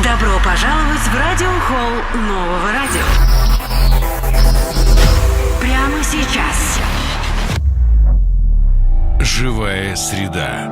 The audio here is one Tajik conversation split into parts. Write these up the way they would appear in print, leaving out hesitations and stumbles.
Добро пожаловать в радиохолл Нового радио. Прямо сейчас. Живая среда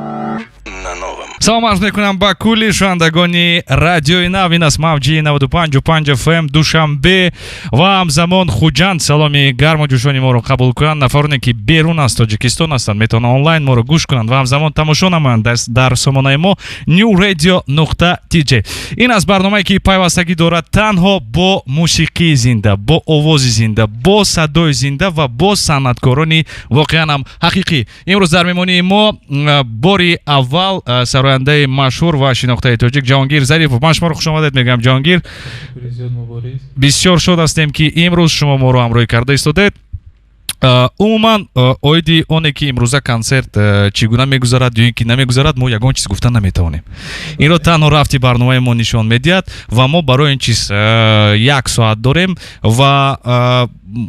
на Новом. Салом арз мекунам ба кулли шунавандагони Радиои Нав. Ин аст мавҷи 95,5 FM, Душанбе ва ҳамзамон Хуҷанд. Саломи гарму ҷӯшони моро қабул кунанд. Нафароне, ки берун аз Тоҷикистон ҳастанд, метавонанд онлайн моро гӯш кунанд ва ҳамзамон тамошо намоянд дар сомонаи мо newradio.tj. Ин аст барномае, ки пайвастагӣ дорад танҳо бо мусиқии зинда, бо овози зинда, бо садои зинда ва бо санъаткорони воқеан ҳам ҳақиқӣ. Имрӯз дар меҳмонии мо бори аввал сарояндаи машҳур ва шинохтаи тоҷик Ҷаҳонгир Зарипов. Ман шуморо хушомадед мегӯям, Ҷаҳонгир. Бисёр шод ҳастем, ки имрӯз шумо моро ҳамроҳӣ карда истодед. Умуман, оиди оне ки имрӯза консерт чӣ гуна мегузарад ё ин ки намегузарад, мо ягон чиз гуфта наметавонем. Инро танҳо рафти барномаи мо нишон медиҳад ва мо барои ин чиз як соат дорем. Ва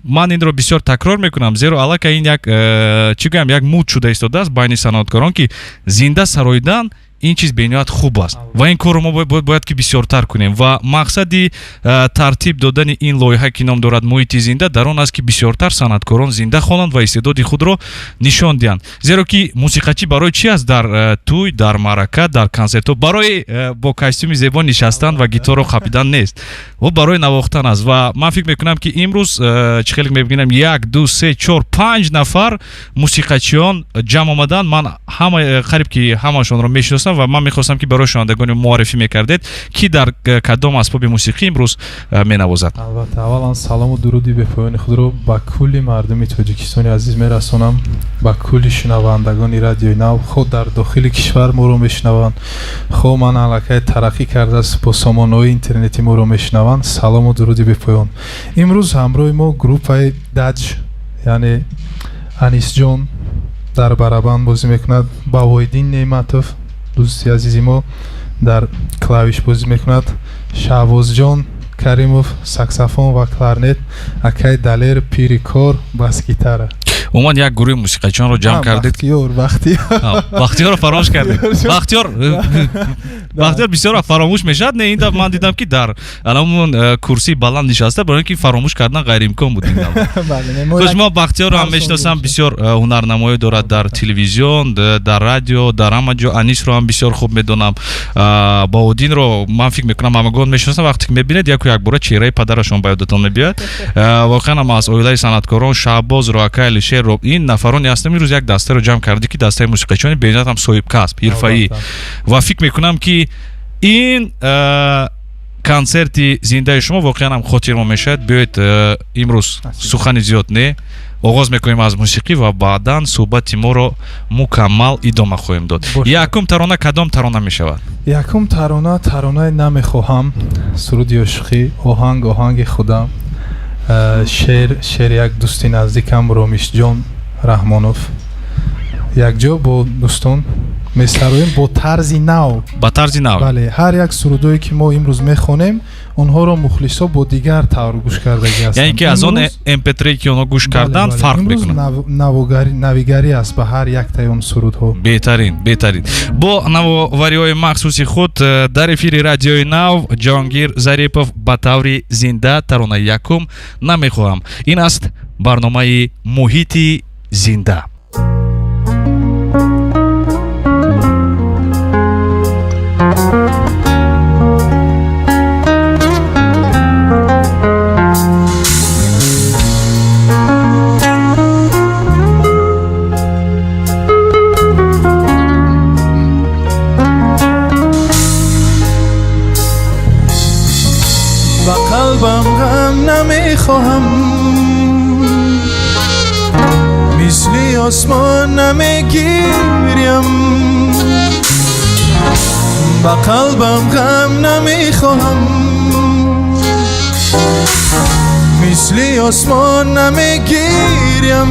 ман инро бисёр такрор мекунам, зеро аллакай ин як, чӣ гӯям, як муд шуда истодааст байни санъаткорон, ки зинда сароидан ин чиз бениҳоят хуб аст ва ин корро мо бояд ки бисёртар кунем. Ва мақсади тартиб додани ин лоиҳа, ки ном дорад «Муҳити зинда», дар он аст, ки бисёртар санъаткорон зинда хонанд ва истеъдоди худро нишон диҳанд. Зеро ки мусиқачӣ барои чи аст дар тӯй, дар маърака, дар консертҳо? Барои бо костюми зебо нишастан ва гитарро қапидан нест, ӯ барои навохтан аст. Ва ман фикр мекунам, ки имрӯз чӣ хеле мебинам, як, ду, се, чор, панҷ нафар мусиқачиён ҷамъ омаданд. Ман ҳама, қариб ки ҳамашонро мешиносам ва ман мехостам, ки барои шунавандагони муаррифӣ мекардед, ки дар кадом асбоби мусиқӣ имрӯз менавозад. Албатта, аввалан салому дуруди бепоёни худро ба кулли мардуми Тоҷикистони азиз мерасонам, ба кулли шунавандагони Радиои Нав, хоҳ дар дохили кишвар моро мешунаванд, хоҳ ман аллакай тараққӣ кардааст, бо сомонаҳои интернетӣ моро мешунаванд. Салому дуруди бепоён. Имрӯз ҳамроҳи мо группаи Даҷ, яъне Анисҷон дар барабан бозӣ мекунад, Бавоиддин Неъматов, дӯсти азизи мо, дар клавиш бозӣ мекунад, Шаҳбозҷон Каримов саксофон ва кларнет, акай Далер пири кор бас-гитара. Умуман, як гурӯҳи мусиқачионро ҷамъ кардед. Бахтиёр, Бахтиёр. Бахтиёрро фаромӯш кардед. Бахтиёр, Бахтиёр бисёр вақт фаромӯш мешавад. Не, ин дафъ ман дидам, ки дар анамон курсии баланд нишаста, барои ин ки фаромӯш кардан ғайриимкон буд ин дафъ. Хуш, мо Бахтиёрро ҳам мешиносам, бисёр ҳунарнамоӣ дорад дар телевизион, дар радио, дар ҳама ҷо. Анисро ҳам бисёр хуб медонам. Баҳодинро ман фикр мекунам, ҳамагон мешиносам. Вақте ки мебинед, яку якбора чеҳраи падарашон ба ёдатон мебиёяд. Воқеан ҳам аз оилаи санъаткорон. Шаҳбозро, акай Алишерро, ин нафароне ҳастам. Имрӯз як дастаро ҷамъ кардӣ, ки дастаи мусиқачиони бениҳоят ҳам соҳибкасб, ҳирфаӣ, ва фикр мекунам, ки ин консерти зиндаи шумо воқеан ҳам хотирмон мешавад. Биёед, имрӯз сухани зиёд не, оғоз мекунем аз мусиқӣ ва баъдан суҳбати моро мукаммал идома хоҳем дод. Якум тарона кадом тарона мешавад? Якум тарона, таронаи «Намехоҳам», суруди ошиқӣ, оҳанг оҳанги худам, шеър шеъри як дӯсти наздикам Ромишҷон Раҳмонов. Якҷо бо дӯстон месароем бо тарзи нав. Ба тарзи нав. Бале, ҳар як сурудое, ки мо имрӯз мехонем, онҳоро мухлисо бо дигар тавр гӯш кардагӣ ҳастанд. Яъне ки аз он MP3, ки онҳо гӯш карданд, фарқ мекунад. Навигарӣ аст ба ҳар яктаи он сурудҳо. Беҳтарин, беҳтарин. Бо навовариҳои махсуси худ дар эфири Радиои Нав Ҷаҳонгир Зарипов ба таври зинда таронаи якум «Намехоҳам». Ин аст барномаи «Муҳити зинда». Ба қалбам ғам намехоҳам, мисли осмон намегирям. Ба қалбам ғам намехоҳам, мисли осмон намегирям.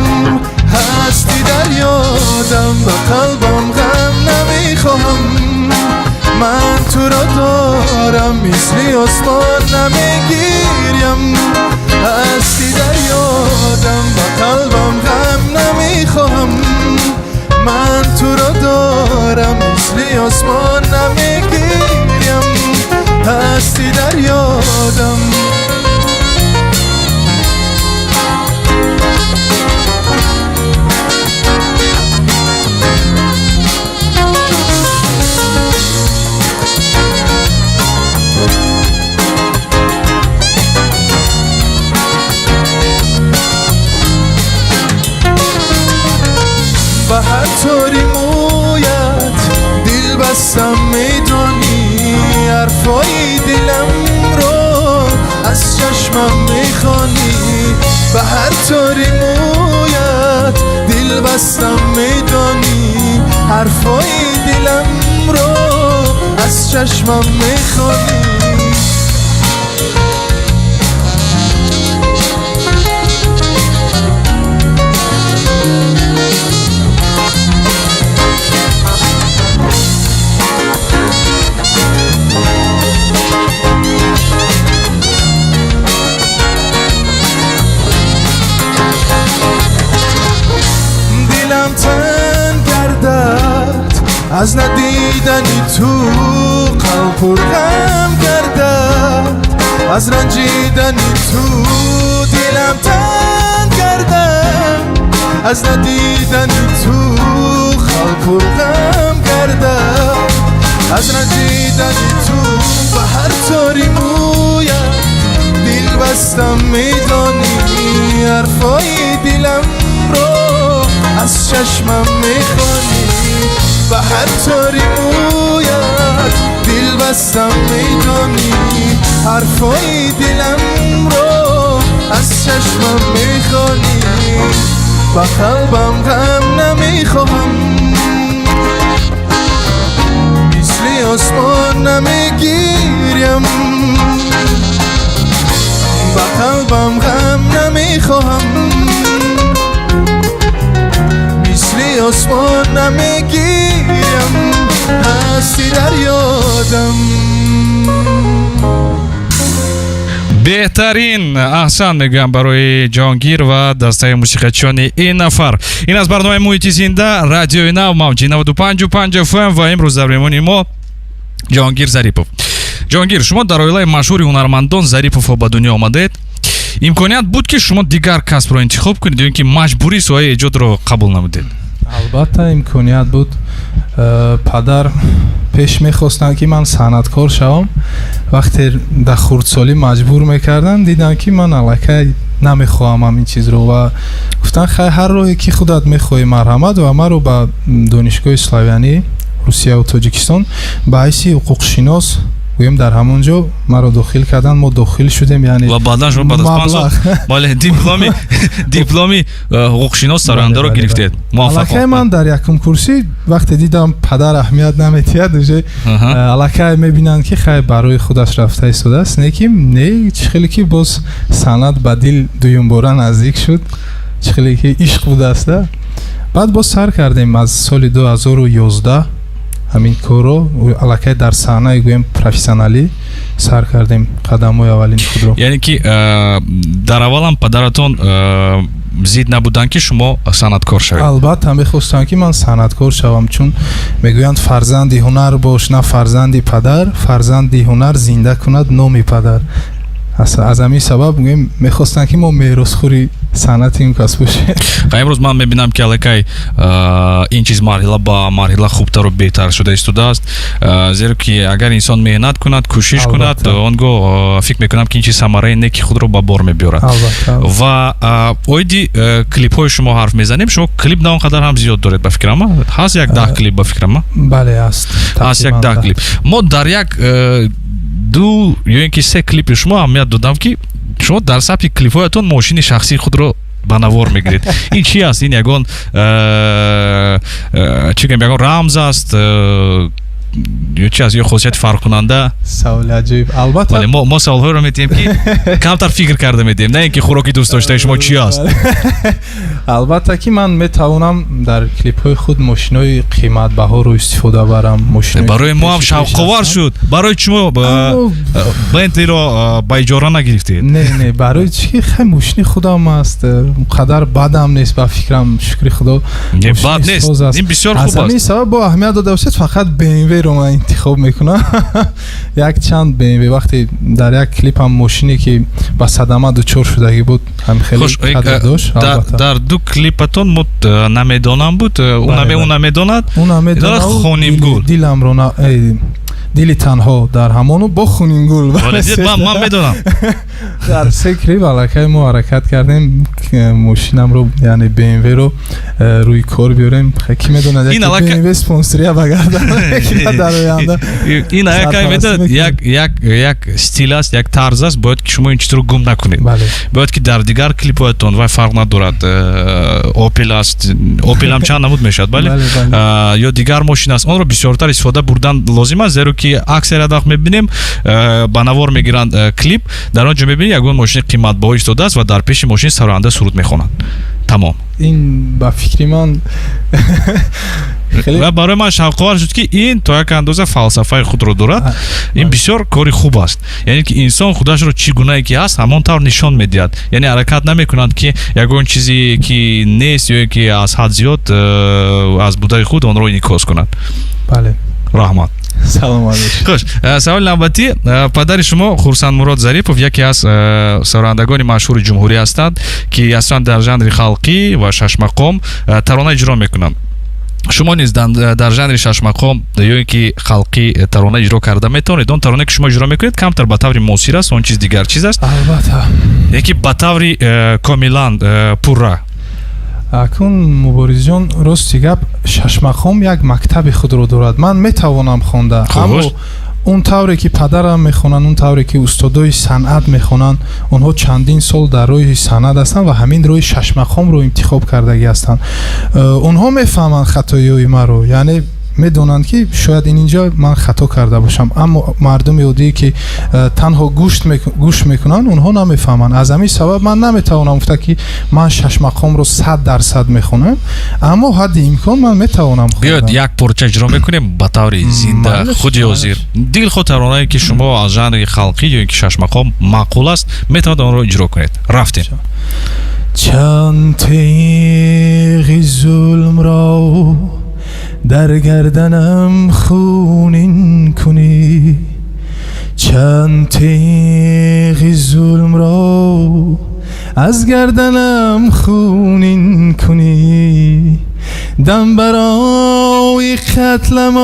Ҳастӣ дар ёдам, ба қалбам ғам намехоҳам. Ман туро дорам, мисли осмон намегирям. Ҳастӣ дар ёдам, ба қалбам ғам намехоҳам. Ман туро дорам, мисли осмон намегирям. Ҳастӣ یادم. به هر طوری مویت دل بستم میدانی، حرفای دلم رو از چشمم میخوانی. به هر طوری مویت دل بستم میدانی، حرفای دلم رو از چشمم میخوانی. از ندیدنی تو قلب پر غم گردد، از رنجیدنی تو دلم تنگ گردد، از ندیدنی تو قلب پر غم گردد، از رنجیدنی تو. به هر طوری مویت دل بستم میدانی، حرفای دلم رو از چشمم میخوانی. به هر طوری مویت دل بستم میدانی، حرفای دلم رو از چشمم میخوانی. به قلبم غم نمیخواهم، مثل آسمان نمیگیریم. به قلبم غم نمیخواهم، مثل آسمان نمیگیریم، هستی در یادم. Беҳтарин, аҳсан мегӯям барои Ҷаҳонгир ва дастаи мусиқачиёни ин нафар. Ин аз барномаи Муҳити зинда, радиои нав, мавҷи 95,5 FM ва имрӯз дар меҳмони мо Ҷаҳонгир Зарипов. Ҷаҳонгир, шумо дар оилаи машҳури ҳунармандон Зариповҳо ба дунё омадед. Имконият буд ки шумо дигар касбро интихоб кунед ё ин ки маҷбурӣ соҳаи эҷодро қабул намудед? Албатта имконият буд. Падар пеш мехостанд ки ман санъаткор шавам. Вақте дар хурдсолӣ маҷбур мекарданд, дидам ки ман аллакай намехоҳам ҳамин чизро ва гуфтанд хай ҳар роҳе ки худат мехоҳӣ марҳамат, ва маро ба донишгоҳи славянӣ Русия ва Тоҷикистон ба ҳайси ҳуқуқшинос гӯем дар ҳамон ҷо маро дохил карданд. Мо дохил шудем, яъне ва баъдан шумо баъд аз 5 сол бале дипломи ҳуқуқшинос сарояндаро гирифтед. Аллакай ман дар якум курсӣ вақте дидам падар аҳамият наметиҳад, уже аллакай мебинанд ки хай барои худаш рафта истодааст, не ки не, чӣ хеле ки боз санъат ба дил дуюмбора наздик шуд, чӣ хеле ки ишқ будааст. Баъд боз сар кардем аз соли 2011 ҳамин корро аллакай дар саҳнаи гӯем профессионалӣ сар кардем қадамҳои аввалини худро. Яъне ки дар аввалам падаратон зид набуданд ки шумо санъаткор шавед? Албатта мехостанд ки ман санъаткор шавам, чун мегӯянд фарзанди ҳунар бош, на фарзанди падар, фарзанди ҳунар зинда кунад номи падар. Аз ҳамин сабаб мегӯем мехостанд ки мо меросхӯри санъати ин кас бошем. Имрӯз ман мебинам ки аллакай ин чиз марҳила ба марҳила хубтару беҳтар шуда истодааст, зеро ки агар инсон меҳнат кунад, кӯшиш кунад, он гоҳ фикр мекунам ки ин чиз самараи неки худро ба бор мебиёрад. Ва оиди клипҳои шумо ҳарф мезанем. Шумо клип на он қадар ҳам зиёд доред ба фикрам, ҳаст як 10 клип ба фикрам? Бале, ҳаст. Ҳаст як 10 клип. Мо дар як ду ё ин ки се клипи шумо аҳамият додам ки шумо дар сабти клипҳоятон мошини шахсии худро ба навор мегиред. Ин чи аст? Ин ягон чӣ гӯям, ягон рамз аст ё чи аст, ё хосияти фарқкунанда? Саволи аҷоиб. Албатта бале, мо саволҳоеро медиҳем ки камтар фикр карда медиҳем, на ин ки хӯроки дӯстдоштаи шумо чи аст. Албатта ки ман метавонам дар клипҳои худ мошинои қиматбаҳоро истифода барам. Барои мо ҳам шавқовар шуд. Барои шумо Бентлиро ба иҷора нагирифтед? Не, не, барои чи хай мошини худам аст, қадар бадам нест ба фикрам, шукри худо. Не, бад нест, ин бисёр хуб аст. Аз ҳамин сабаб бо аҳамият дода бошед, фақат BMW BMW-ро ман интихоб мекунам. Як чанд BMW вақте дар як клипам мошине ки ба садама дучор шудагӣ буд, ҳам хеле қадр дошт. Дар ду клипатон мо намедонам буд, ӯ намедонад, ӯ намедонад Хонимгул. Диламро дили танҳо дар ҳамону бо Хонимгул. Ман медонам. Дар се клип аллакай мо ҳаракат кардем мошинамро, яъне BMW-ро рӯи кор биёрем. Ки медонад, яке BMW спонсория багарда дар оянда. Ин аллакай медонад як стил аст, як тарз аст, бояд ки шумо ин чизро гум накунед. Бояд ки дар дигар клипҳоятон вай фарқ надорад, Opel аст, Opel ҳам чанд намуд мешавад, бале, ё дигар мошин аст, онро бисёртар истифода бурдан лозим аст, зеро ки аксарият вақт мебинем ба навор мегиранд клип, дар он ҷо мебинем ягон мошини қиматбаҳо истодааст ва дар пеши мошин сароянда суруд мехонад. Тамом. Ин ба фикри ман ва барои ман шавқовар шуд, ки ин то як андоза фалсафаи худро дорад. Ин бисёр кори хуб аст, яъне ки инсон худашро чӣ гунае ки ҳаст ҳамон тавр нишон медиҳад, яъне ҳаракат намекунад ки ягон чизе ки нест ё ки аз ҳад зиёд аз будаи худ онро инъикос кунад. Бале. Раҳмат. Салом алейкум. Хуш, саволи навбатӣ. Падари шумо Хурсандмурод Зарипов яке аз сарояндагони машҳури ҷумҳурӣ ҳастанд, ки аслан дар жанри халқӣ ва шашмақом тарона иҷро мекунанд. Шумо низ дар жанри шашмақом ё ин ки халқӣ тарона иҷро карда метавонед? Он тарона ки шумо иҷро мекунед камтар ба таври муосир аст, он чиз дигар чиз аст. Албатта. Яке ба таври комилан пурра. Акун Муборизҷон, рости гап, шашмақом як мактаби худро дорад. Ман метавонам хонда, аммо он тавре ки падарам мехонанд, он тавре ки устодои санъат мехонанд, онҳо чандин сол дар роҳи санъат ҳастанд ва ҳамин роҳи шашмақомро интихоб кардагӣ ҳастанд. Онҳо мефаҳманд хатоиҳои маро, яъне медонанд ки шояд ин инҷо ман хато карда бошам, аммо мардуми оддие ки танҳо гӯш мекунанд, онҳо намефаҳманд. Аз ҳамин сабаб ман наметавонам гуфта ки ман шашмақомро 100% мехонам, аммо ҳадди имкон ман метавонам хонам. Биёед як порча иҷро мекунем ба таври зинда, худи ҳозир. Дилхоҳ таронае ки шумо аз жанри халқӣ ё ин ки шашмақом маъқул аст, метавонед онро иҷро кунед. Рафтем. Чанд теғи зулмро дар гарданам хунин кунӣ, чанд теғи зулмро аз гарданам хунин кунӣ, дам барои қатлам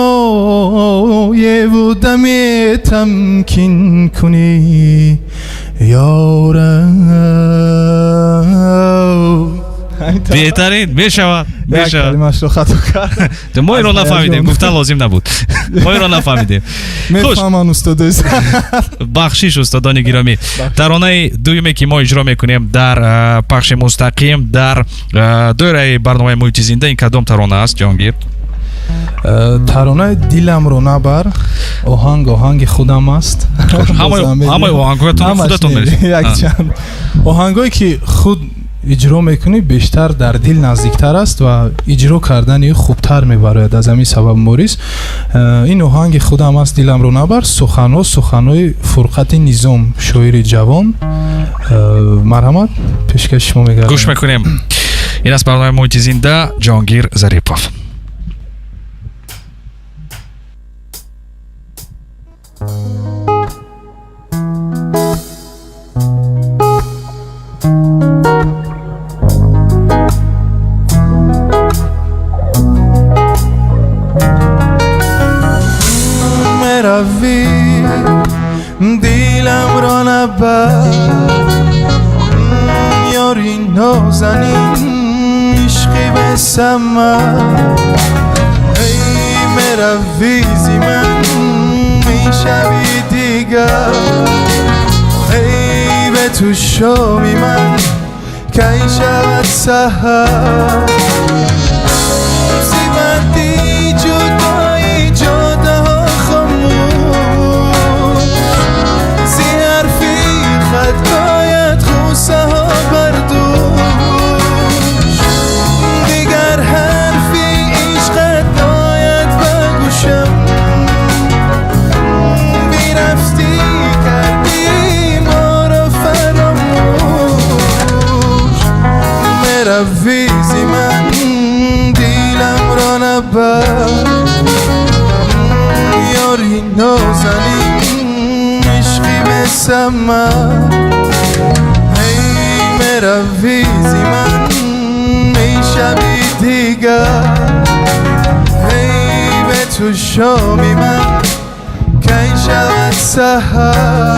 оеву даме тамкин кунӣ, ёрам. Беҳтарин мешавад, мешавад. Калимаашро хато кард. Мо инро нафаҳмидем, гуфтан лозим набуд. Мо инро нафаҳмидем. Мефаҳмам устодои. Бахшиш устодони гиромӣ. Таронаи дуюме ки мо иҷро мекунем дар пахши мустақим дар доираи барномаи муҳити зинда, ин кадом тарона аст, Ҷонгир? Таронаи Диламро набар, оҳанг оҳанги худам аст. Ҳамаи оҳангҳоятон худатон мерисед? Якчанд оҳангҳое ки худ иҷро мекунӣ бештар дар дил наздиктар аст ва иҷро кардани ӯ хубтар мебарояд. Аз ҳамин сабаб Морис, ин оҳанги худам аст, Диламро набар, суханҳо суханҳои Фурқати Низом, шоири ҷавон. Марҳамат, пешкаши шумо мегардам. Гӯш мекунем. Ин аст барномаи муҳити зинда, Ҷонгир Зарипов. Диламро набар, ёри нозанин, ишқи бесамар, эй меравӣ зи ман мешавӣ дигар, эй به تو شامی من کی شود سحر، زیبندی جدایی جاده ها خاموش، زی حرفی خط باید غصه ها بردوش، دیگر حرفی عشقت ناید به گوشم، بیرفتی کردی ما را فراموش، مروی زی من دیلم را نبر، نازنین عشقی مثل من هی مروی زی من میشوی دیگر هی به تو شامی من کی شود سحر.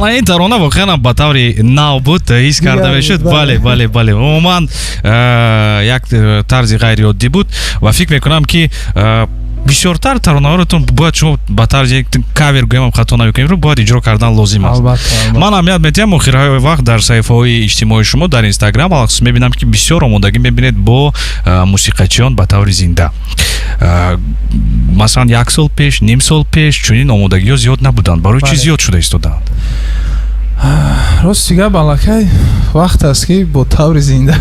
Ана ин тарона воқеан ба таври нав буд, ҳис карда мешуд. Бале, бале, бале. Умуман як тарзи ғайриоддӣ буд ва фикр мекунам, ки бисёртар таронаҳоятон бояд шумо ба тарзи кавер гӯям хато намекунем, бояд иҷро кардан лозим аст. Ман аҳамият медиҳам охирҳои вақт дар саҳифаҳои иҷтимоии шумо дар Инстаграм алахусус мебинам, ки бисёр омодагӣ мебинед бо мусиқачиён ба таври зинда. Масалан, як сол пеш, ним сол пеш чунин омодагиҳо зиёд набуданд. Барои чӣ зиёд шуда истодаанд? Рости гап, аллакай вақт аст, ки бо таври зинда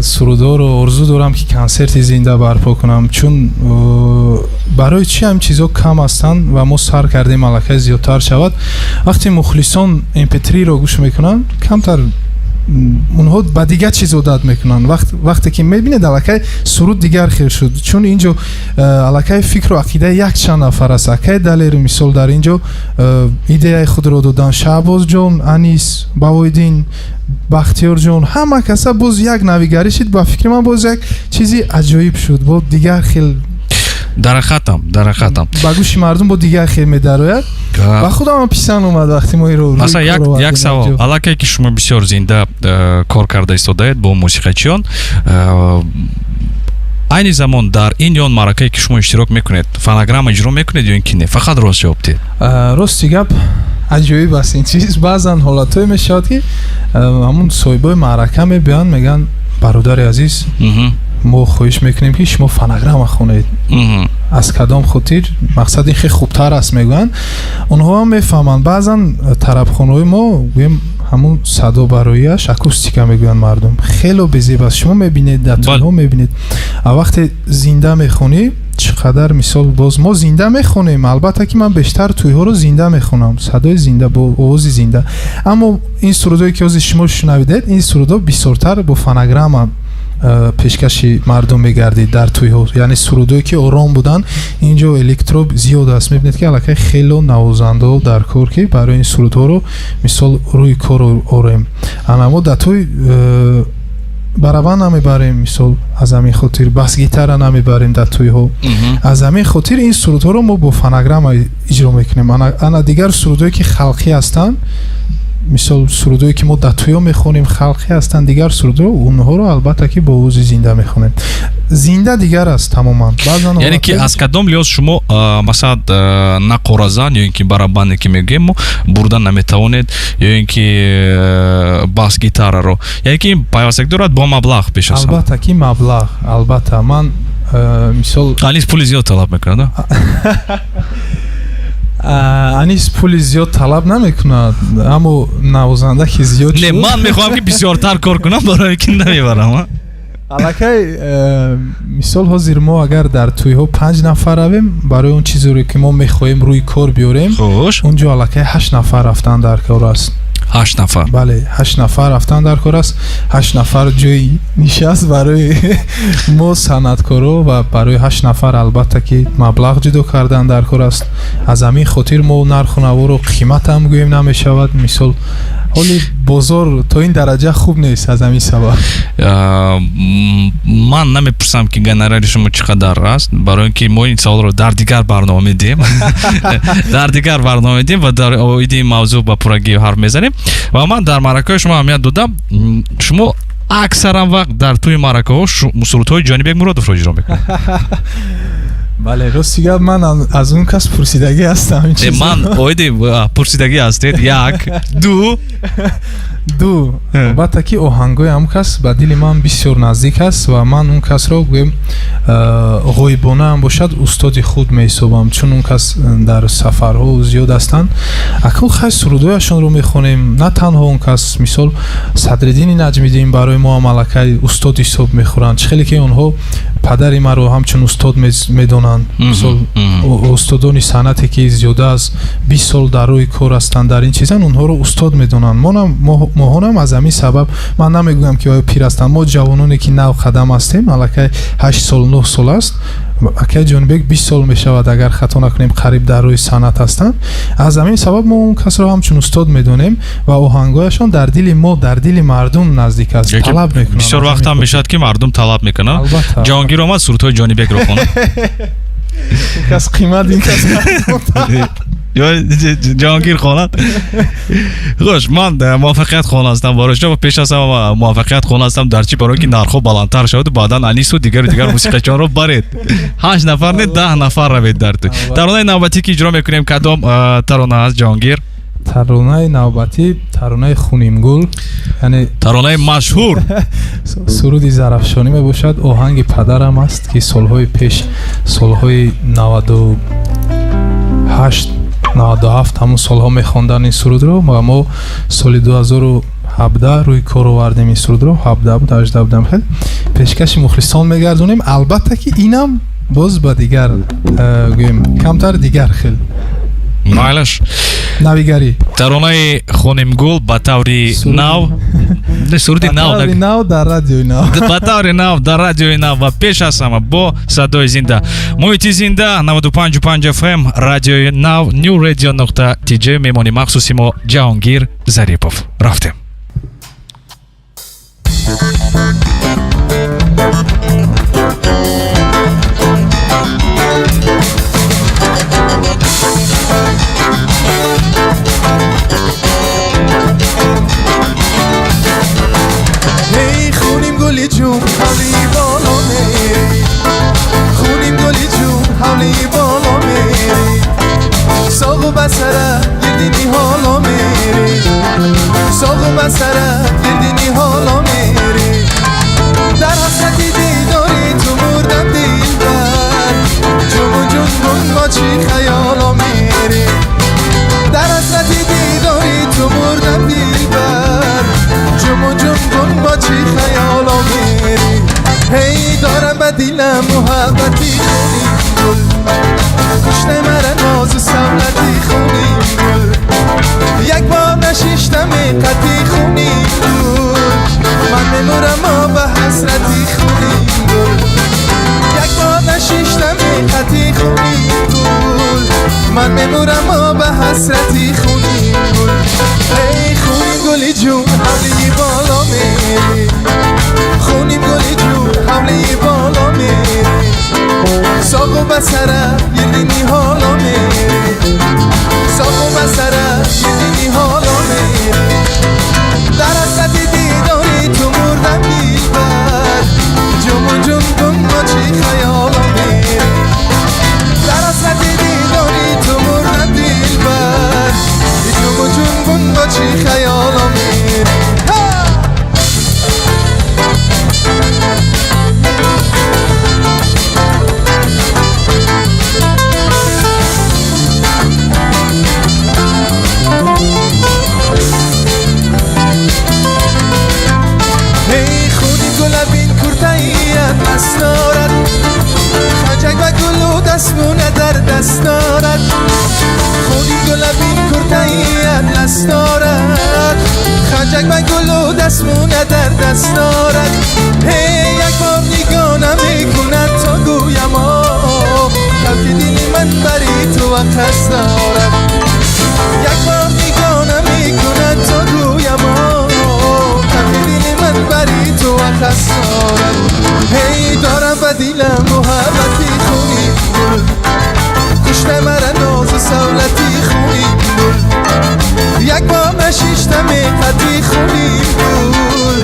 сурудҳоро орзу дорам, ки консерти зинда барпо кунам, чун барои чӣ ҳам чизҳо кам ҳастанд ва мо сар кардем аллакай зиёдтар шавад. Вақте мухлисон mp3-ро гӯш мекунанд, камтар онҳо ба дигар чиз одат мекунанд. Вақте ки мебинед аллакай суруд дигар хел шуд, чун инҷо аллакай фикру ақидаи якчанд нафар аст. Акай Далеру мисол дар инҷо идеяи худро додан, Шаҳбозҷон, Анис, Бавоиддин, Бахтиёрҷон, ҳама каса боз як навигарӣ шуд. Ба фикри ман боз як чизи аҷоиб шуд, бо дигар хел дарахатам, дарахатам ба гӯши мардум бо дигар хел медарояд. Ба худам писанд омад вақте мо инро масалан як савол, аллакай ки шумо бисёр зинда кор карда истодаед бо мусиқачиён, айни замон дар ин ё он маъракае ки шумо иштирок мекунед, фонограмма иҷро мекунед ё ин ки не? Фақат рост ҷавоб диҳед. Рости гап, аҷоиб аст ин чиз. Баъзан ҳолатҳое мешавад, ки ҳамун соҳибои маърака мебиёянд, мегӯянд: бародари азиз, мо хоҳиш мекунем, ки шумо фонограмма хонед. Аз кадом хотир? Мақсад ин хеле хубтар аст, мегӯянд. Онҳо ҳам мефаҳманд. Баъзан тарабхонаҳои мо гӯем Ҳамун садо барояш акустика мегӯянд мардум, хело безеб аст. Шумо мебинед, дар тӯйҳо мебинед. А вақте зинда мехонӣ, чӣ қадар, мисол, боз мо зинда мехонем. Албатта ки ман бештар тӯйҳоро зинда мехонам, садои зинда, бо овози зинда. Аммо ин сурудое ки ҳозир шумо шунавидед, ин сурудҳо бисёртар бо фонограмма пешкаши мардум мегардид дар тӯйҳо, яъне сурудое ки ором буданд. Инҷо электро зиёд аст, мебинед ки аллакай хело навозандаҳо дар кор, ки барои ин сурудҳоро, мисол, рӯи кор орем. Ана мо дар тӯй барабан намебарем, мисол, аз ҳамин хотир бас-гитара намебарем дар тӯйҳо. Аз ҳамин хотир ин сурудҳоро мо бо фонограмма иҷро мекунем. Ана дигар сурудҳое ки халқӣ ҳастанд, мисол, сурудҳое ки мо дар тӯйҳо мехонем, халқӣ ҳастанд, дигар сурудҳо, онҳоро албатта ки бо овози зинда мехонем. Зинда дигар аст тамоман. Баъзан Яъне ки аз кадом лиҳоз шумо, масалан, нақоразан ё ин ки барабане ки мегӯем мо, бурда наметавонед, ё ин ки бас гитараро? Яъне ки пайвастагӣ дорад бо маблағ пеш аз ҳама? Албатта ки маблағ, албатта. Ман, мисол, Анис пули зиёд талаб мекунад? Анис пули зиёд талаб намекунад, аммо навозанда ки зиёд Не, ман мехоҳам ки бисёртар кор кунам, барои ки намебарам. Аллакай, мисол, ҳозир мо агар дар тӯйҳо панҷ нафар равем, барои он чизеро ки мо мехоҳем рӯи кор биёрем, он ҷо аллакай ҳашт нафар рафтан дар кор аст. Ҳашт нафар? Бале, ҳашт нафар рафтан дар кор аст. Ҳашт нафар ҷои нишаст барои мо санъаткоро ва барои ҳашт нафар албатта ки маблағ ҷудо кардан дар кор аст. Аз ҳамин хотир мо нарху наворо қиматам гӯем намешавад. Мисол, ҳоли бозор то ин дараҷа хуб нест, аз ҳамин сабаб. Ман намепурсам ки гонорари шумо чӣ қадар аст, барои ин ки мо ин саволро дар дигар барнома медиҳем, дар дигар барнома медиҳем ва дар оиди ин мавзӯъ ба пуррагӣ ҳарф мезанем. Ва ман дар маъракаҳои шумо аҳамият додам, шумо аксаран вақт дар тӯи маъракаҳо сурудҳои Ҷонибек Муродовро иҷро мекунед. Бале, рости гап, ман аз он кас пурсидагӣ ҳастам. Ман оиди пурсидагӣ ҳастед, як, ду. Ду, албатта ки оҳангои ҳамон кас ба дили ман бисёр наздик аст ва ман он касро, гӯем, ғоибонаам бошад, устоди худ меҳисобам, чун он кас дар сафарҳо зиёд ҳастанд. Акнун хай сурудҳояшонро мехонем. На танҳо он кас, мисол, Садриддини Наҷмиддин барои мо ҳам аллакай устод ҳисоб мехӯранд. Чӣ хеле ки онҳо падари маро ҳамчун устод медонанд, мисол, устодони санъате ки зиёда аз 20 сол дар рӯи кор ҳастанд, дар ин чизан, онҳоро устод медонанд. Моҳонам аз ҳамин сабаб ман намегӯям ки оё пир ҳастанд. Мо ҷавононе ки нав қадам ҳастем, аллакай 8 сол, 9 сол аст. Акай Ҷонибек 20 сол мешавад, агар хато накунем, қариб дар рӯи санъат ҳастанд. Аз ҳамин сабаб мо он касро ҳамчун устод медонем ва оҳангҳояшон дар дили мо, дар дили мардум наздик аст, талаб мекунанд. Бисёр вақт ҳам мешавад ки мардум талаб мекунанд: Ҷаҳонгир омад, сурудҳои Ҷонибекро хонад. Ин кас қимат, ин кас. Ҷаҳонгир хонад. Хуш, ман муваффақият хоҳон ҳастам барои шумо. Пеш аз ҳама муваффақият хоҳон ҳастам дар чӣ? Барои ки нархҳо баландтар шаваду баъдан Анису дигару дигар мусиқачонро баред. Ҳашт нафар не, 10 нафар равед дар тӯй. Таронаи навбатӣ ки иҷро мекунем, кадом тарона аст, Ҷаҳонгир? Таронаи навбатӣ таронаи Хунимгул, яъне таронаи машҳур. Суруди зарафшонӣ мебошад. Оҳанги падарам аст, ки солҳои пеш, солҳои 98, 97, ҳамун солҳо мехондан ин сурудро ва мо соли 2017 рӯи кор овардем ин сурудро. 17 буд, 18 будам. Хел пешкаши мухлисон мегардонем. Албатта ки инам боз ба дигар, гӯем, камтар дигар хел. Майлаш. Навигарӣ. Таронаи Хонимгул ба таври нав, суруди нав. Нав дар радиои нав. Ба таври нав дар радиои нав ва пеш аз ҳама бо садои зинда, муҳити зинда, 95,5 фм, радиои нав, new radio нуқта tj. Меҳмони махсуси мо Ҷаҳонгир Зарипов. Рафтем. Эй хуним гули ҷун, ҳавли боло мери, хуним гули ҷун, ҳавли боло мери, соғу басара гирди ниҳоло мери, соғу басара гирди ниҳоло мери. Дар ҳасрати дидори ту мурдам, дилбар, ҷуму ҷунбун бо чӣ хаёло мери, дар ҳасрати дидори ту мурдам, дилбар. من میمورم به حسرتی خونیم گل. ای خونیم گلی جون حمله بالا میری، خونیم گلی جون حمله بالا میری، ساق و بسره گردینی حالا میری، ساق و بسره گردینی حالا میری. در حسرت دیداری تو مردم دیلبر، جم جم کن با چی خیالا میری. در حسرت دیداری تو مردم دیلبر، جم جم کن با چی خیالا میری. ای خونی گلبین کرتاییت دست دارد، خنجک و گلو دستمونه در دست دارد. خونی گلبین کرتاییت دست دارد، خنجک و گلو دستمونه در دست دارد. ای یک بار نگاه نمیکند تا گویم آه، که دل من بری تو قصد دارد. یک بار نگاه نمیکند تا گویم آه، دل من بری تو قصد دارد. هی دارم به دلم محبتی خونی گل، کشته مرا ناز و سولتی خونی گل، یک بار نشیشتم قدی خونی گل،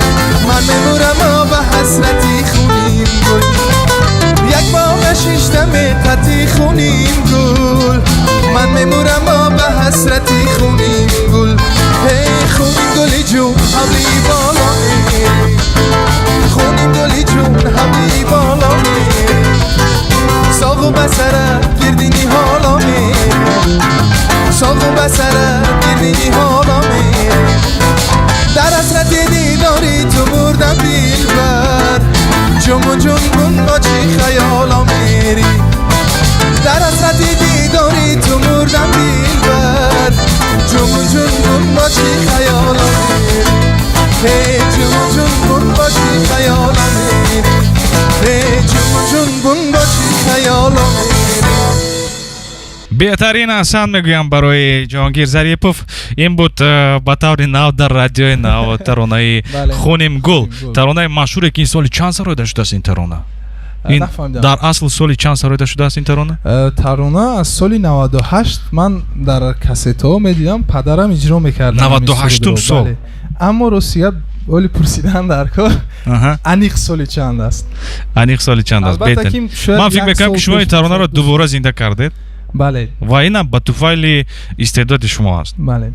من میمورم به حسرتی خونی گل. یک بار نشیشتم قدی خونی گل، من میمورم به حسرتی خونی گل. هی خونی گلی جون حملی بالا میری، خونی گلی جون حملی بالا میری، ساق و بسره گردینی حالا میری، ساق و بسره گردینی حالا میری. در حسرت دیداری تو مردم دیلبر، جم جم کن با چی خیالا میری. در حسرت دیداری تو مردم دیلبر، جم جم کن با چی خیالا میری. هی جم جم کن با چی خیالا میری، هی جم جم کن با چی خیالا میری. Беҳтарин аҳсан мегӯям барои Ҷаҳонгир Зарипов. Ин буд ба таври нав дар радиои нав таронаи Хуним гул, таронаи машҳуре ки ин соли чанд сароида шудааст ин тарона? Дар асл соли чанд сароида шудааст ин тарона? Тарона аз соли 98 ман дар кассетаҳо медидам, падарам иҷро мекард. 98 сол. Аммо ростият оли пурсидан дар кор аниқ соли чанд аст? Аниқ соли чанд аст? Ман фикр мекунам ки шумо ин таронаро дубора зинда кардед. Бале. Ва инам ба туфайли истеъдоди шумо аст. Бале.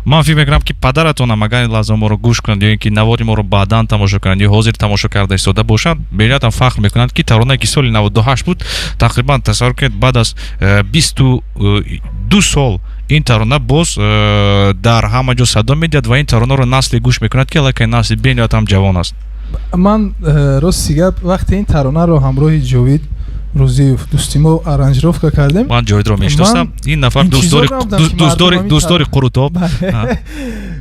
Ман фикр мекунам ки падаратонам агар ин лаҳза моро гӯш кунанд ё ин ки навори моро баъдан тамошо кунанд ё ҳозир тамошо карда истода бошанд, бениҳоятам фахр мекунанд ки таронае ки соли 98 буд, тақрибан тасаввур кунед баъд аз 22 сол ин тарона боз дар ҳама ҷо садо медиҳад ва ин таронаро насле гӯш мекунад ки аллакай насли бениҳоятам ҷавон аст. Ман рости гап вақте ин таронаро ҳамроҳи Ҷовид Рӯзиев дӯсти мо аранжировка кардем. Ман Ҷовидро мешиносам. Ин нафар дӯстдори қурутоб.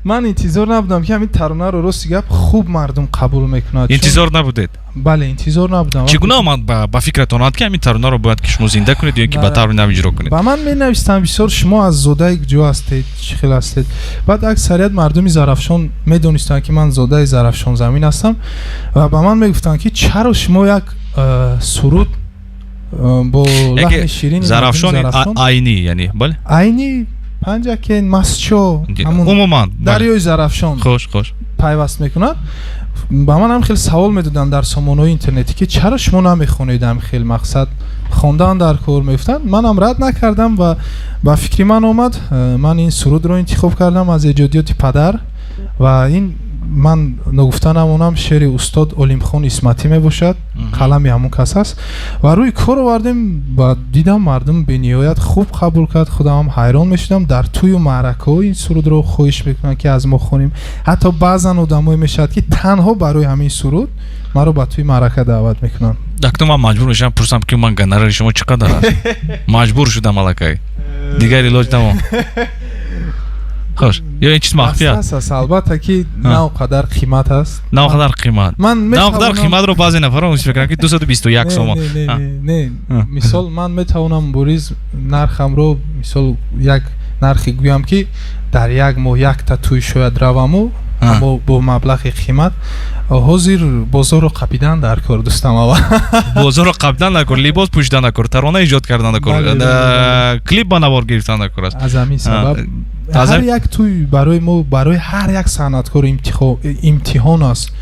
Ман интизор набудам ки ҳамин таронаро рости гап хуб мардум қабул мекунад. Интизор набудед? Бале, интизор набудам. Чӣ гуна омад ба фикратон омад ки ҳамин таронаро бояд ки шумо зинда кунед ё ин ки ба таври нав иҷро кунед? Ба ман менавистанд бисёр шумо аз зодаи куҷо ҳастед, чӣ хел ҳастед. Баъд аксарият мардуми Зарафшон медонистанд ки ман зодаи Зарафшон замин ҳастам ва ба ман мегуфтанд ки чаро шумо як суруд бо лаҳни ширини Зарафшон айнӣ, яъне бале? Айнӣ, Панҷакент, Масчо, умуман дарёи Зарафшон хуш хуш пайваст мекунад. Ба ман ҳам хеле савол медоданд дар сомонаҳои интернетӣ ки чаро шумо намехонед ҳам хеле мақсад хондан дар кор меафтанд. Манам рад накардам ва ба фикри ман омад. Ман ин сурудро интихоб кардам аз эҷодиёти падар ва ин ман ногуфта намонам шеъри устод Олимхон Исматӣ мебошад, қалами ҳамон кас аст ва рӯи кор овардем ва дидам мардум бениҳоят хуб қабул кард. Худам ҳайрон мешудам. Дар тӯю маъракаҳо ин сурудро хоҳиш мекунанд ки аз мо хонем. Ҳатто баъзан одамое мешавад ки танҳо барои ҳамин суруд маро ба тӯи маърака даъват мекунанд. Акнун ман маҷбур мешавам пурсам ки ман гонорари шумо чӣ қадар аст? Маҷбур шудам аллакай, дигар илоҷ намонд. Хуш, ё ин чиз махфӣ аст? Албатта ки на он қадар қимат аст. На он қадар қимат. На он қадар қиматро баъзе нафарон фикр мекунанд, ки 221 сомон. Не, мисол ман метавонам Борис нархамро мисол як нархи гӯям, ки дар як моҳ якта тӯй шояд раваму, аммо бо маблағи қимат. Ҳозир бозорро қапидан дар кор, дӯстам, аввал. Бозорро қапидан дар кор, либос пӯшидан дар кор, тарона эҷод кардан дар кор, клип ба навор гирифтан дар кор аст. Аз ҳамин сабаб ҳар як тӯй барои мо, барои ҳар як санъаткор имтиҳон аст.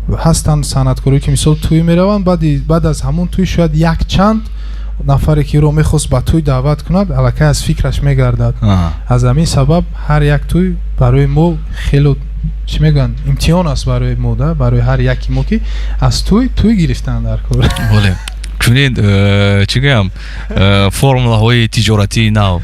Ҳастанд санъаткоре, ки мисол тӯй мераванд, баъд аз ҳамон тӯй шояд якчанд нафаре, ки ӯро мехост ба тӯй даъват кунад, аллакай аз фикраш мегардад. Аз ҳамин сабаб ҳар як тӯй барои мо хело, чӣ мегӯянд, имтиҳон аст барои мо, да, барои ҳар яки мо, ки аз тӯй тӯй гирифтан дар кор. Бале, чунин чӣ гӯям, формулаҳои тиҷоратии нав,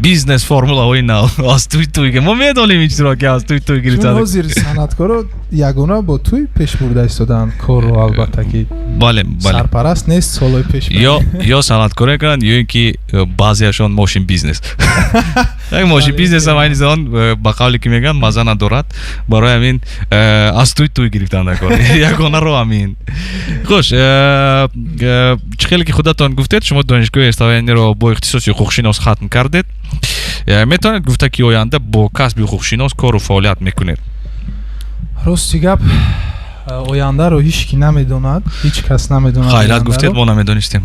бизнес формулаҳои нав, аз тӯй тӯй. Мо медонем ин чизро, ки аз тӯй тӯй гирифтан. Чун ҳозир санъаткоро ягона бо тӯй пеш бурда истодаанд корро, албатта ки бале, бале, сарпараст нест солҳои пеш. Ё санъаткорӣ мекунанд, ё ин ки баъзеашон мошин бизнес. Мошин бизнес ҳам айни замон, ба қавле ки мегӯянд, маза надорад. Барои ҳамин аз тӯй тӯй гирифтан дар кор, ягона роҳ ҳамин. Хуш, чӣ хеле ки худатон гуфтед, шумо донишгоҳи Славяниро бо ихтисоси ҳуқуқшинос хатм кардед. Метавонед гуфта, ки оянда бо касби ҳуқуқшинос кору фаъолият мекунед? Рости гап, ояндаро ҳеҷ ки намедонад, ҳеҷ кас намедонад. Хайрат гуфтед, мо намедонистем.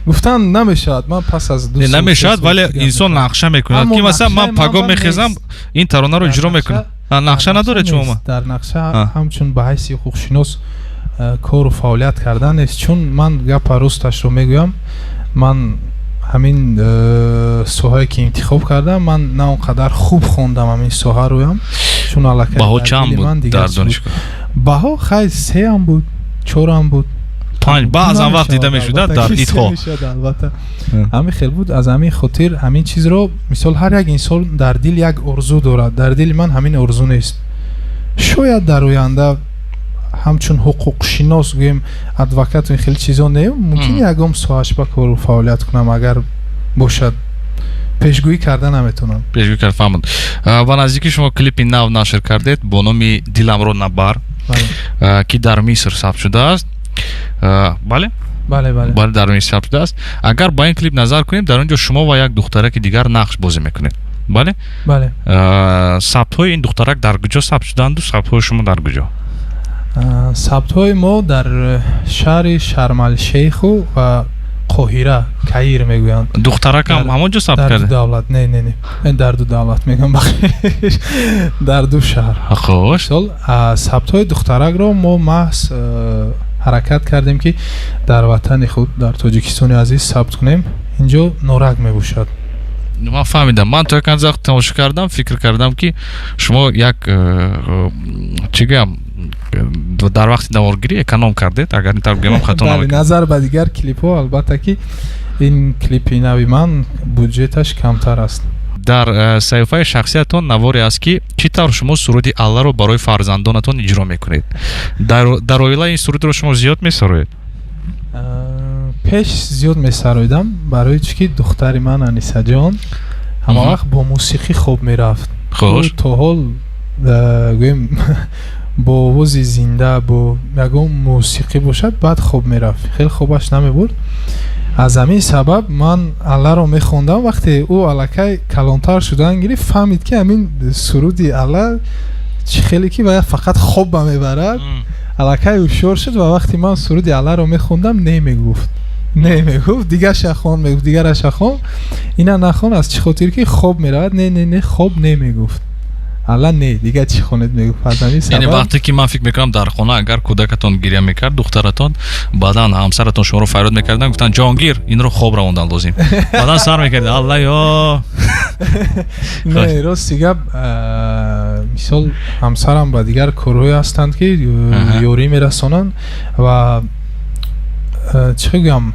Гуфтан намешавад, ман пас аз ду намешавад, вале инсон нақша мекунад, ки масалан ман паго мехезам, ин таронаро иҷро мекунам. Нақша надоред шумо? Дар нақша ҳамчун ба ҳайси ҳуқуқшинос кору фаъолият кардан нест, чун ман гапа росташро мегӯям, ман ҳамин соҳае ки интихоб кардам, ман на он қадар хуб хондам ҳамин соҳароям, чун аллакай баҳо чанд буд дар донишгоҳ? Баҳо хай 3 буд, 4 буд, 5 баъзан вақт дида мешуда дар итҳо. Албатта ҳамин хел буд. Аз ҳамин хотир ҳамин чизро, мисол, ҳар як инсон дар дил як орзу дорад, дар дили ман ҳамин орзу нест. Шояд дар оянда ҳамчун ҳуқуқшинос, гӯем, адвокат, ин хеле чизо не, мумкин ягон соҳаш ба кору фаъолият кунам, агар бошад. Пешгӯӣ карда наметавонам. Пешгӯӣ кард, фаҳмид. Ба наздикӣ шумо клипи нав нашр кардед бо номи Диламро набар, ки дар Миср сабт шудааст. Бале? Бале, бале. Бале, дар Миср сабт шудааст. Агар ба ин клип назар кунем, дар он ҷо шумо ва як духтараки дигар нақш бозӣ мекунед. Бале? Бале. Сабтҳои ин духтарак дар куҷо сабт шуданду, сабтҳои шумо дар куҷо? Сабтҳои мо дар шаҳри Шарм-ал-Шейху ва Қоҳира, Каир мегӯянд. Духтаракам ҳамон ҷо сабт карда? Дар ду давлат, не, не, не, дар ду давлат мегӯям, бахшиш, дар ду шаҳр. Хуш. Мисол, сабтҳои духтаракро мо маҳз ҳаракат кардем, ки дар ватани худ, дар Тоҷикистони азиз сабт кунем. Инҷо норак мебошад. Ман фаҳмидам. Ман то як андоза тамошо кардам, фикр кардам, ки шумо як, чӣ гӯям, дар вақти наворгирӣ эконом кардед, агар ин тавр гӯям хато намекунам. Назар ба дигар клипҳо, албатта ки ин клипи нави ман буҷеташ камтар аст. Дар саҳифаи шахсиятон наворе аст, ки чӣ тавр шумо суруди Алларо барои фарзандонатон иҷро мекунед. Дар оила ин сурудро шумо зиёд месароед? Пеш зиёд месароидам, барои чӣ ки духтари ман Анисаҷон ҳама вақт бо мусиқӣ хоб мерафт. Хуш. То ҳол, гӯем, бо овози зинда, бо ягон мусиқӣ бошад, баъд хоб мерафт, хеле хобаш намебурд. Аз ҳамин сабаб ман Алларо мехондам. Вақте ӯ аллакай калонтар шудан гирифт, фаҳмид, ки ҳамин суруди Алла чӣ хеле ки вая фақат хобба мебарад, аллакай ҳушёр шуд ва вақте ман суруди Алларо мехондам, не мегуфт, не мегуфт, дигаша хон мегуфт, дигараша хон, ина нахон, аз чӣ хотир ки хоб меравад, не, не, не, хоб не мегуфт, Алла не, дига чӣ хонед мегуфт. Аз ҳамин Яъне сабаб вақте ки ман фикр мекунам, дар хона агар кӯдакатон гиря мекард, духтаратон, баъдан ҳамсаратон шуморо фарёд мекарданд, гуфтанд, ҷонгир, инро хоб равондан лозим, баъдан сар мекард Алла ё Не, рости гап, мисол, ҳамсарам ба дигар корҳое ҳастанд, ки ёрӣ мерасонанд ва, чӣ гӯям,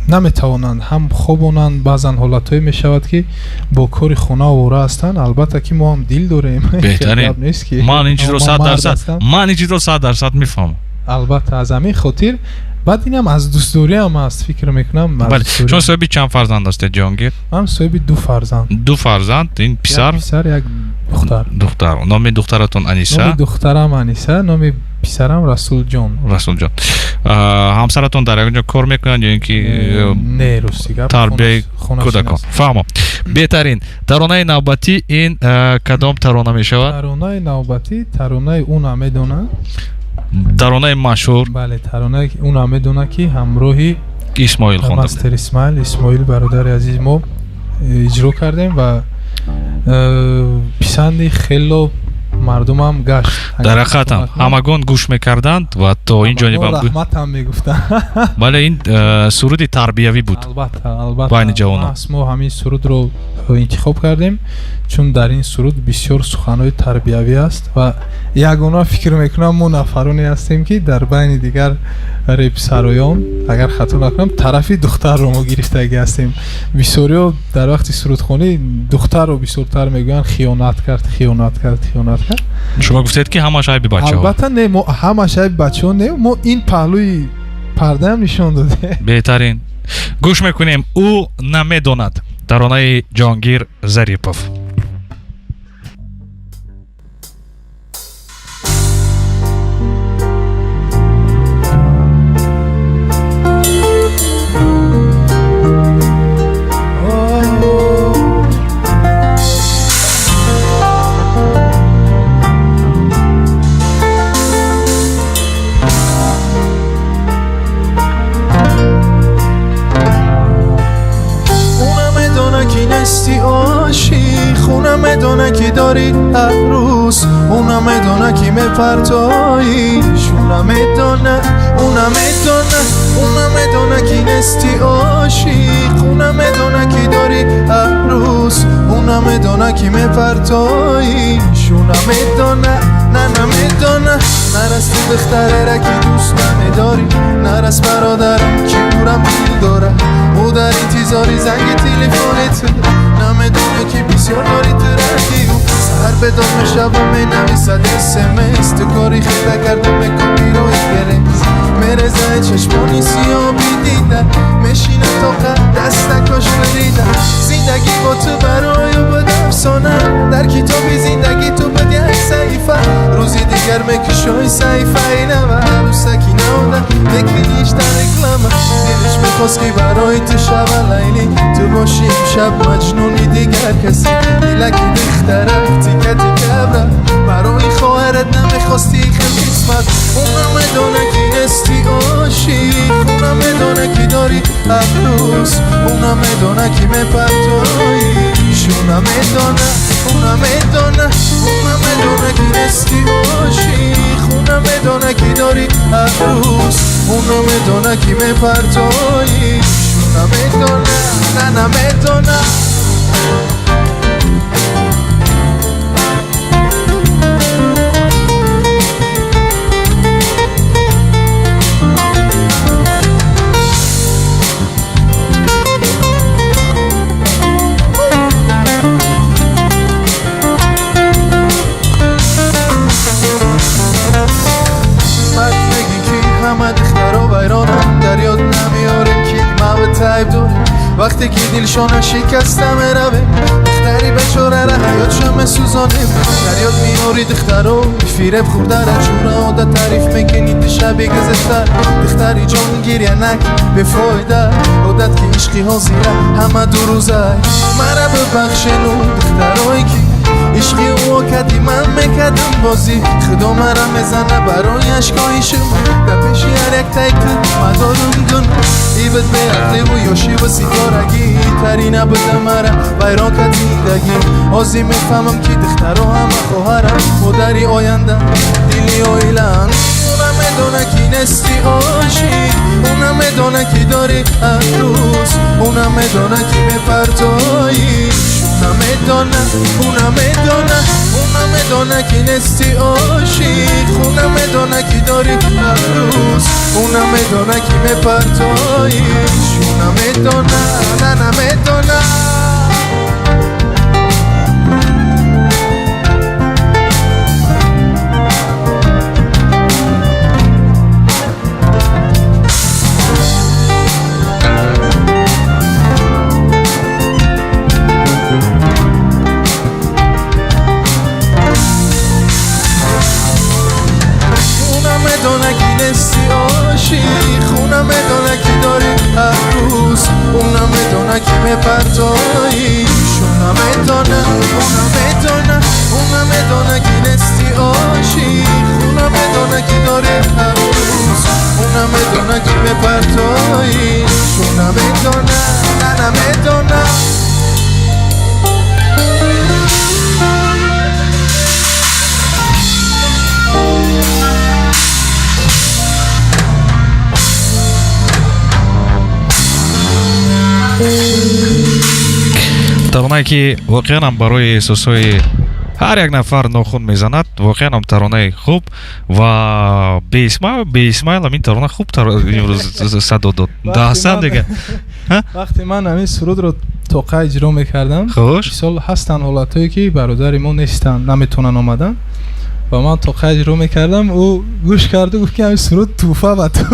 наметавонанд ҳам хобонанд. Баъзан ҳолатҳое мешавад, ки бо кори хона овора ҳастанд. Албатта ки мо ҳам дил дорем. Беҳтарин. Гап нест, ки Ман ин чизро мо 100 мард дарсад ҳастам. Ман ин чизро 100% мефаҳмам. Албатта, аз ҳамин хотир Баъд инам аз дӯстдориам аст, фикр мекунам. Бале, шумо соҳиби чанд фарзанд ҳастед, Ҷаҳонгир? Ман соҳиби ду фарзанд. Ду фарзанд, ин писар? Як писар, як духтар. Духтар. Номи духтаратон Аниса? Номи духтарам Аниса, номи писарам Расулҷон. Расулҷон. Ҳамсаратон дар ягон ҷо кор мекунанд ё ин ки Не, рости гап, тарбияи хонашин кӯдакон? аст. Фаҳмам. Беҳтарин. Таронаи навбатӣ ин кадом тарона мешавад? Таронаи навбатӣ таронаи ӯ намедонад. Таронаи машҳур. Бале, таронаи ӯ намедонад, ки ҳамроҳи Исмоил хонда. Мастер Исмоил, Исмоил бародари азизи мо иҷро кардем ва писанди хело мардумам гашт. Дар ҳақиқатам ҳамагон гӯш мекарданд ва то ин ҷонибам ҳамагон раҳматам мегуфтанд. Бале, ин суруди тарбиявӣ буд. Албатта, албатта. Байни ҷавонон. Маҳз мо ҳамин сурудро интихоб кардем, чун дар ин суруд бисёр суханҳои тарбиявӣ аст ва ягона фикр мекунам мо нафароне ҳастем, ки дар байни дигар репсароён, агар хато накунам, тарафи духтарро мо гирифтагӣ ҳастем. Бисёриҳо дар вақти сурудхонӣ духтарро бисёртар мегӯянд, хиёнат кард, хиёнат кард, хиёнат кард. Шумо гуфтед, ки ҳамаш айби бачаҳо. Албатта не, мо ҳамаш айби бачаҳо не, мо ин паҳлӯи пардаам нишон додем. Беҳтарин. Гӯш мекунем, ӯ намедонад. Таронаи Ҷаҳонгир Зарипов. Мепартоиш, ӯ намедона, ӯ намедона, ӯ намедона, ки нести ошиқ, ӯ намедона, ки дори арӯс, ӯ намедона, ки мепартоиш, ӯ намедона, на намедона, нарасти духтарера, ки дӯст намедорӣ, нарас бародарам, ки ӯрам дил дора, ӯ дар интизори занги телефони ту, намедона, ки бисёр дори ту радио. Саҳар бедор мешавам, менависад смс, ту кори хита карда мекунӣ рои герез, мерезаи чашмони сиёҳи дида, мешина тоқа дастакош бурида. Зиндагӣ бо ту барои ӯ буд афсона, дар китоби зиндагӣ ту буд як саҳифа, рӯзи дигар мекушои саҳифаи нава, арӯсаки навда мекуниш дар реклама. Дилиш мехост, ки барои ту шава Лайлӣ, ту боши имшаб маҷнуни дигар касӣ, дилаки духтарак тика тика бра, барои хоҳарат намехости хел қисмат. Ӯ намедона, ки нести ошиқ, ӯ намедона, ки дори арӯс, ӯ намедона, ки мепартоиш, ӯ намедона, ӯ намедона, ӯ намедона, ки нести ошиқ, ӯ намедона, ки дори арӯс, ӯ намедона, ки мепартоиш, ӯ намедона, на намедона. Вақте ки дилшона шикаста меравем, духтари бечорара ҳаётша месӯзонем. Дар ёд меёри духтаро фиреб хӯрдара, чура одат таъриф мекунӣ ту шаби гузашта. Духтари ҷон гиря накун, бефоида, одат ки ишқи ҳозира ҳама дурӯза. Мара бибахшену духтарое ки ишқи ӯ кади ман мекардам бозӣ, худо мара мезана барои ашкои шумо. Дар пеши ҳар як таи ту ман дорум гуноҳ, ибад беақливу ёшиву ситорагӣ, тари набуда мара вайрон кард зиндагӣ. Ҳозир мефаҳмам, ки духтаро ҳама хоҳарам, модари оянда, дили оилаам. Ӯ намедона, ки нести ошиқ, ӯ намедона, ки дори арӯс, ӯ намедона, ки мепартоиш, ӯ намедона, ӯ намедона, ӯ намедона, ки нести ошиқ, ӯ намедона, ки дори арӯс, ӯ намедона, ки мепартоиш, ӯ намедона, на намедона. Таронае, ки воқеан ҳам барои эҳсосҳои ҳар як нафар нохун мезанад, воқеан ҳам таронаи хуб ва беисмаил ҳам ин тарона хуб имрӯз садо дод. Даҳсан дига. Вақте ман ҳамин сурудро тоқа иҷро мекардам, мисол, ҳастанд ҳолатҳое, ки бародари мо нестанд, наметавонанд омадан, ва ман тоқа иҷро мекардам, ӯ гӯш карду гуфт, ки ҳамин суруд тӯҳфа ба ту,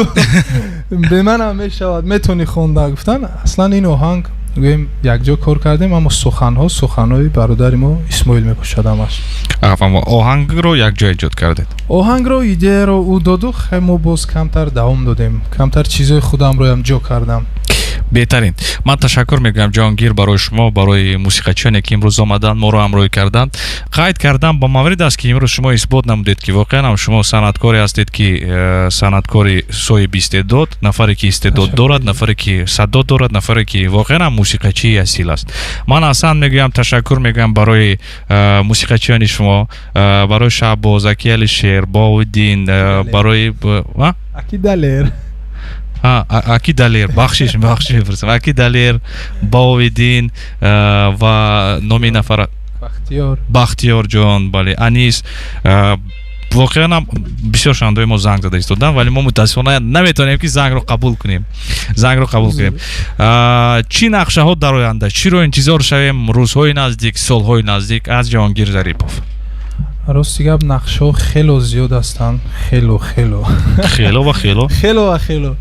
бе манам мешавад, метавонӣ хонда, гуфтан. Аслан ин оҳанг, гӯем, якҷо кор кардем, аммо суханҳо суханҳои бародари мо Исмоил мебошад ҳамаш. Оҳангро якҷо эҷод кардед? Оҳангро, идеяро ӯ доду, хай, мо боз камтар давом додем, камтар чизҳои худамроям ҷо кардам. Беҳтарин. Ман ташаккур мегӯям, Ҷаҳонгир, барои шумо, барои мусиқачиёне, ки имрӯз омаданд, моро ҳамроҳӣ карданд. Қайд кардан ба маврид аст, ки имрӯз шумо исбот намудед, ки воқеан ҳам шумо санъаткоре ҳастед, ки санъаткори соҳиби истеъдод, нафаре, ки истеъдод дорад, нафаре, ки садо дорад, нафаре, ки воқеан ҳам мусиқачии асил аст. Ман аҳсан мегӯям, ташаккур мегӯям барои мусиқачиёни шумо, барои Шаҳбоз, аки Алишер, Бовуддин, барои Аки Далер. Аки Далер, бахшиш, бахшиш мепурсам, аки Далер, Бовиддин ва номи нафара? Бахтиёр. Бахтиёрҷон, бале, Анис. Воқеан ҳам бисёр шунавандаои мо занг зада истоданд, вале мо мутаассифона наметавонем, ки зангро қабул кунем. Чӣ нақшаҳо дар оянда? Чиро интизор шавем рӯзҳои наздик, солҳои наздик аз Ҷаҳонгир Зарипов? Рости гап, нақшаҳо хело зиёд ҳастанд, хело, хело. Хело ва хело. Хело ва хело.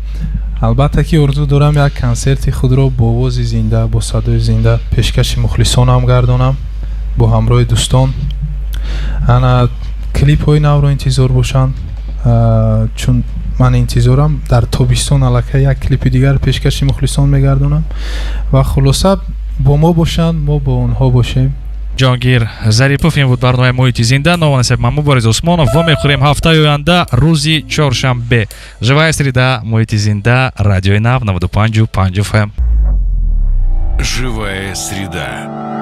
Албатта, ки орзу дорам як консерти худро бо овози зинда, бо садои зинда пешкаши мухлисонам гардонам бо ҳамроҳи дӯстон. Ана, клипҳои навро интизор бошанд, чун ман интизорам, дар тобистон аллакай як клипи дигар пешкаши мухлисон мегардонам. Ва хулоса, бо мо бошанд, мо бо онҳо бошем. Ҷаҳонгир Зарипов. Ин буд барномаи «Муҳити зинда». Ному насаб ман Мубориз Усмонов. Вомехӯрем ҳафтаи оянда, рӯзи чоршанбе. «Живая среда», «Муҳити зинда», Радиои Нав, 95,5 FM. «Живая среда».